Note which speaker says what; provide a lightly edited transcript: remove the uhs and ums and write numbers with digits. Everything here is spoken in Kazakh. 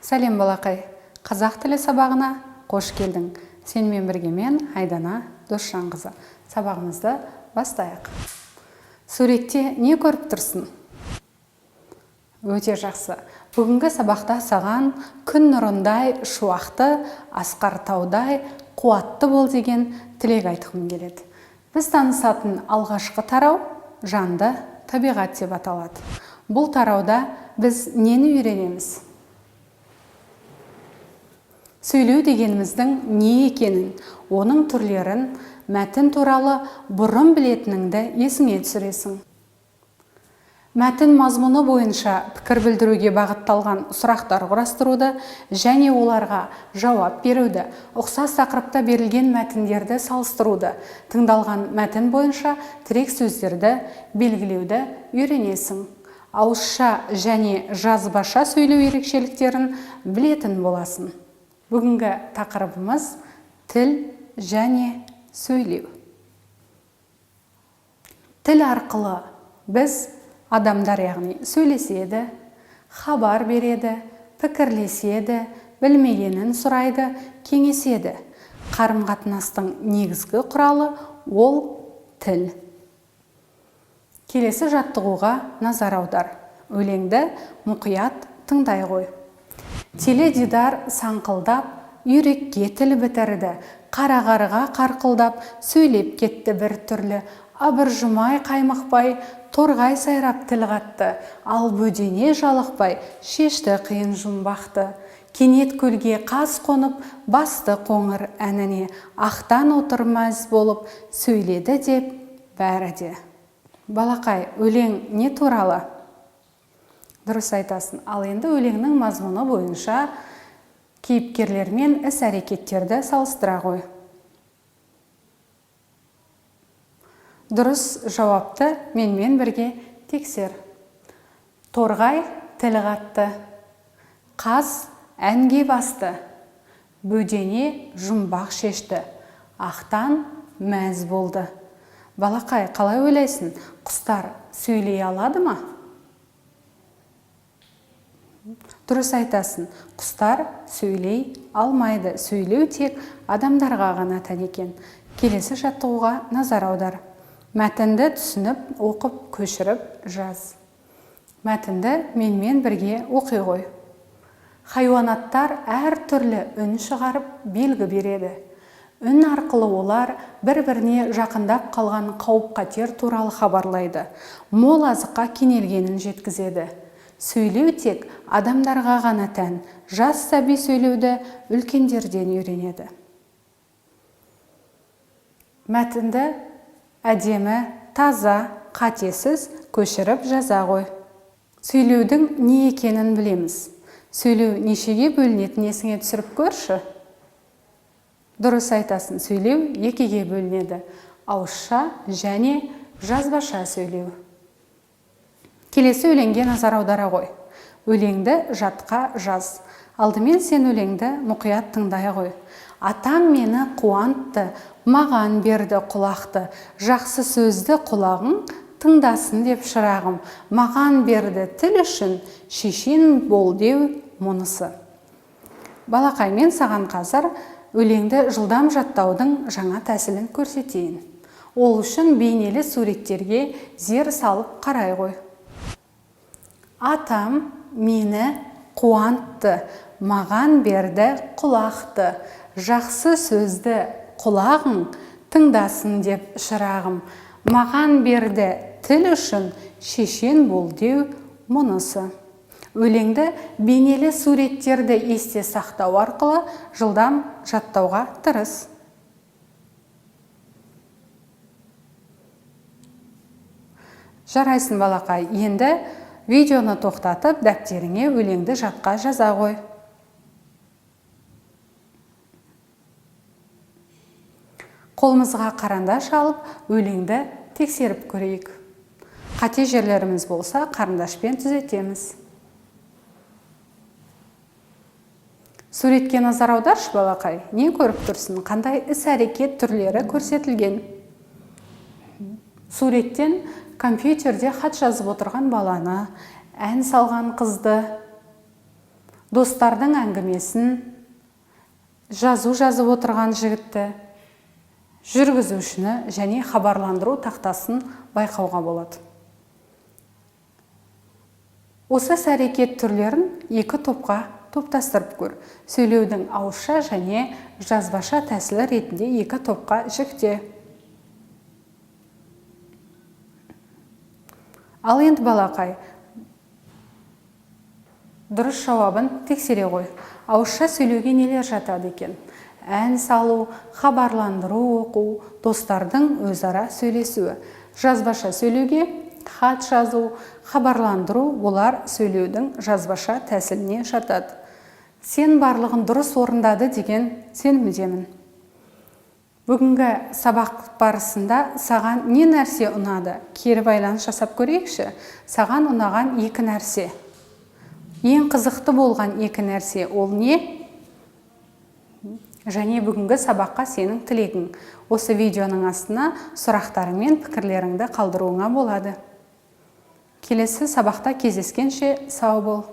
Speaker 1: Сәлем, балақай! Қазақ тілі сабағына қош келдің. Сенімен бірге мен, Айдана Досжанқызы. Сабағымызды бастайық. Суретте не көріп тұрсың? Өте жақсы. Бүгінгі сабақта саған күн нұрындай шуақты, асқар таудай қуатты бол деген тілек айтқым келеді. Біз танысатын алғашқы тарау жанды табиғат деп аталады. Бұл тарауда біз нені үйренеміз? Сөйлеу дегеніміздің не екенін, оның түрлерін, мәтін туралы бұрын білетініңді есіңе түсіресің. Мәтін мазмұны бойынша пікір білдіруге бағытталған сұрақтар құрастыруды және оларға жауап беруді, ұқсас тақырыпта берілген мәтіндерді салыстыруды, тыңдалған мәтін бойынша тірек сөздерді белгілеуді үйренесің. Ауызша және жазбаша сөйлеу ерекшеліктерін білетін боласың. Бүгінгі тақырыбымыз тіл және сөйлеу. Тіл арқылы біз, адамдар яғни, сөйлеседі, хабар береді, пікірлеседі, білмегенін сұрайды, кеңеседі. Қарым-қатынастың негізгі құралы ол тіл. Келесі жаттығуға назар аудар. Өлеңді мұқият тыңдай ғой. Теледидар саңқылдап, үйрекке тіл бітірді, қара қарға қарқылдап, сөйлеп кетті бір түрлі, абыржымай қаймықпай, торғай сайрап тіл қатты, ал бөдене жалықпай, шешті қиын жұмбақты. Кенет көлге қаз қонып, басты қоңыр әніне, ақтан отыр мәз болып, сөйледі деп бәрі де. Балақай, өлең не туралы? Дұрыс айтасың. Ал енді өлеңнің мазмұны бойынша кейіпкерлер мен іс-әрекеттерді салыстыра ғой. Дұрыс жауапты менімен бірге тексер. Торғай тіл қатты, қаз әнге басты, бөдене жұмбақ шешті, ақтан мәз болды. Балақай, қалай ойлайсың, құстар сөйлей алады ма? Дұрыс айтасың, құстар сөйлей алмайды. Сөйлеу тек адамдарға ғана тән екен. Келесі жаттығуға назар аудар. Мәтінді түсініп, оқып, көшіріп жаз. Мәтінді менімен бірге оқи ғой. Хайуанаттар әр түрлі үн шығарып, белгі береді. Үн арқылы олар бір-біріне жақындап қалған қауіп-қатер туралы хабарлайды, мол азыққа кенелгенін жеткізеді. Сөйлеу тек адамдарға ғана тән. Жас сәби сөйлеуді үлкендерден үйренеді. Мәтінді әдемі, таза, қатесіз көшіріп жаза ғой. Сөйлеудің не екенін білеміз. Сөйлеу нешеге бөлінетінін есіңе түсіріп көрші. Дұрыс айтасың, сөйлеу екіге бөлінеді. Ауызша және жазбаша сөйлеу. Келесі өлеңге назар аудара ғой. Өлеңді жатқа жаз. Алдымен сен өлеңді мұқият тыңдай ғой. Атам мені қуантты, маған берді құлақты. Жақсы сөзді құлағың тыңдасын деп шырағым. Маған берді тіл үшін, шешен бол деу мұнысы. Балақай, мен саған қазір өлеңді жылдам жаттаудың жаңа тәсілін көрсетейін. Ол үшін бейнелі суреттерге зер салып қарай ғой. Атам мені қуантты, маған берді құлақты. Жақсы сөзді құлағың тыңдасын деп шырағым. Маған берді тіл үшін, шешен бол деу мұнысы. Өлеңді бейнелі суреттерді есте сақтау арқылы жылдам жаттауға тырыс. Жарайсың, балақай. Енді видеоны тоқтатып, дәптеріңе өлеңді жатқа жаза ғой. Қолымызға қарандаш алып, өлеңді тексеріп көрейік. Қате жерлеріміз болса, қарындашпен түзетеміз. Суретке назар аударшы, балақай. Не көріп тұрсың? Қандай іс-әрекет түрлері көрсетілген? Суреттен компьютерде хат жазып отырған баланы, ән салған қызды, Достардың әңгімесін, жазу жазып отырған жігітті, жүргізушіні және хабарландыру тақтасын байқауға болады. Осы іс-әрекет түрлерін екі топқа топтастырып көр. Сөйлеудің ауызша және жазбаша тәсілі ретінде екі топқа жікте. Ал енді, балақай, дұрыс жауабын тексере ғой. Ауызша сөйлеуге нелер жатады екен? Ән салу, хабарландыру оқу, достардың өзара сөйлесуі. Жазбаша сөйлеуге хат жазу, хабарландыру, олар сөйлеудің жазбаша тәсіліне жатады. Сен барлығын дұрыс орындады деген сенімдемін. Бүгінгі сабақ барысында саған не нәрсе ұнады? Кері байланыс жасап көрейікші. Саған ұнаған екі нәрсе. Ең қызықты болған екі нәрсе ол не? Және бүгінгі сабаққа сенің тілегің. Осы видеоның астына сұрақтарың мен пікірлеріңді қалдыруыңа болады. Келесі сабақта кездескенше сау бол.